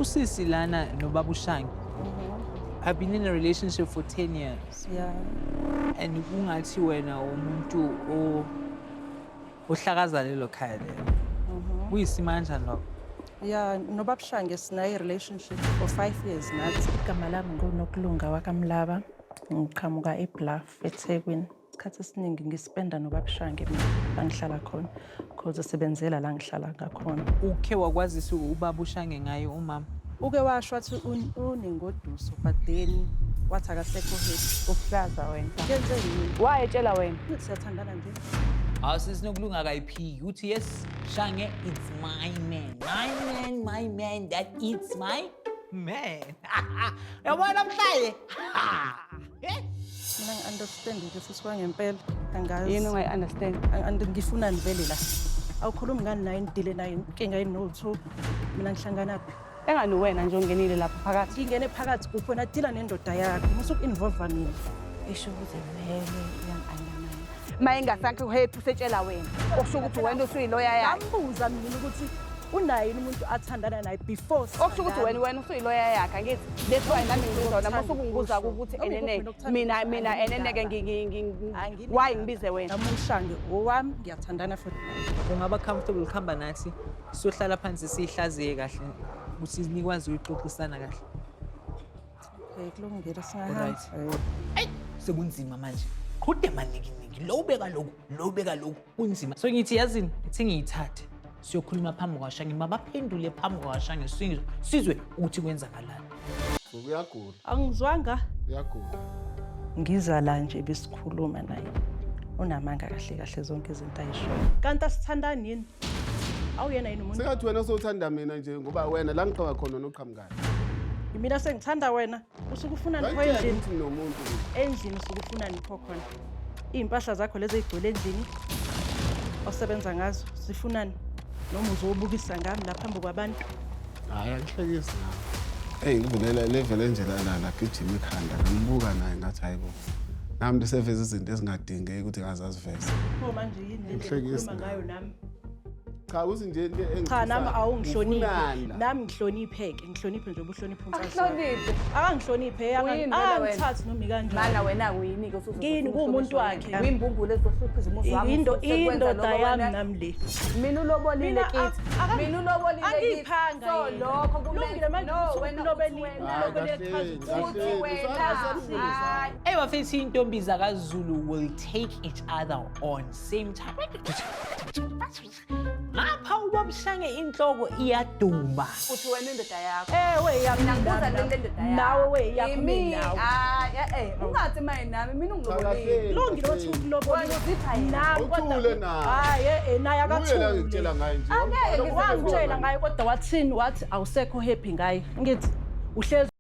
Usisi lana nobaba uShange have been in a relationship for 10 years. And kungathi wena umuntu ohlakaza lelo khaya lelo. Kuyisima kanjani lokho? Yeah, nobaba Shange sinayo relationship for 5 years nathi. Igama lami nguNokulunga wakaMlaba, ngiqhamuka eBluff, eThekwini. Isikhathi esiningi ngispenda nobaba Shange mina la ngihlala khona, 'cause esebenzela la ngihlala ngakhona. Ukhe wakwazisa ubaba uShange ngaye umama? Uke washo wathi unengoduso, but then wathi akasekho happy. Uhlaza wena. Kenze yini? Wayetshela wena. Ngithi siyathandana nje. Hawu, sisi Nokulunga akayiphiki, uthi, "Yes, Shange, it's my man, my man, my man, that it's my man." Uyabona namhlanje. Eh? Mina ngi-understand nje futhi kwangempela. Angazi. Yini ungayi-understand? Ngifunani vele la? Awukhulumi ngani naye, nidile naye inkinga yini no-two? Mina ngihlanganaphi? Engani wena nje ungenile lapho phakathi. Ngingene phakathi kuphi? Wena dila nendoda yakho, musuku-involva mina. Isho ukuthi vele uyangi-undermine. Ma engasakho happy usetshela wena. Okusho ukuthi wena usuyiloya yakhe. Ngambuza mina ukuthi unaye yini umuntu athandana naye before Okusho ukuthi sithandana. wena usuyiloya yakhe, angithi? That's why nami ngibuza wena, masukungibuza ukuthi Noma enene ikuphi nokuthanda mina ukusho, mina enene ke anginendaba. why ngibize wena? Nami uShange owami, ngiyathandana futhi naye. Ungaba comfortable ukuhamba nathi siyohlala phansi siyihlaziye kahle ukuthi nikwazi ukuyixoxisana kahle? Okay, kulungile, singahamba. Alright. Eyi, sekunzima manje, qhude manikiniki, lo ubeka lokhu, lo ubeka lokhu, kunzima. So ngithi yazini, ithi ngiyithathe siyokhuluma phambi kwaShange, mabaphendule phambi kwaShange, sizwe ukuthi kwenzakalani. Uyagula. Angizwanga. Uyagula. Ngiza la nje besikhuluma naye. Unamanga kahle kahle zonke izinto ayishoyo. Kanti asithandani yini? Awuyena yini umuntu? Sengathi wena sowuthanda mina nje, ngoba wena la ngiqhamuka khona noqhamukayo. Mina sengithanda wena. Usuke ufunani pho Ngayitshela endlini? ukuthi nginomuntu mina. Endlini usuke ufunani pho khona? Iy'mpahla zakho lezi ey'gcwele endlini osebenza ngazo zifunani? Noma uzobukisa ngami la phambi kwabantu? Hhayi, akuhlekisi nawe. Eyi, kuvele levele nje lagijima ikhanda, ngibuka naye ngathi, hayi bo. Nami liseveza izinto ezingadingeki ukuthi ngazaziveza. Pho manje yini le nto Ngihlekisi okhuluma ngayo nami? Cha, uthi nje into Cha, nami engithusayo, awungihloniphi. ufunani la? Nami ngihloniphe-ke, ngihloniphe nje ubuhloniphe umfazi wami. Akuhloniphe. Akangihloniphe, Uyini vele wena? angithathi noma ikanjani. Mana wena uyinike. Kini kuwumuntu wakhe. Uyimbumbulu ezohlupha izimuzi wami. Sekwenza Indoda lokho yami wena. nami le. Mina ulobolile Mina kithi. Mina ulobolile kithi. Angiyiphanga So yena. lokho kumele Kulungile manje No, ukuthi wena ulobelile. uthi wena. Hayi, Ulobele kahleni, chaza kahleni, Uthi wena. usasebenzisa. Hayi. Hey bafethu, iy'ntombi zakaZulu will take each other on same time. Ngapha ubabushange inhloko iyaduma. Uthi wena indoda yakho. Ewe yami. Mina ngibuza le nto endoda yakho. Nawe we yakho. Imi, Nawe. hayi, eh, ungathi maye nami mina Cha, ungilobolile. kahleni, Kulungile wathi kahleni. ukulobolile. Wena uzipha yena. Nami kodwa Uthule naye. Hayi, naye Uye la akathule. ngikutshela ngaye nje. Angeke ngize Wangitshela ngaye kodwa wathini? Wathi awusekho happy ngaye. Ngithi uhlezi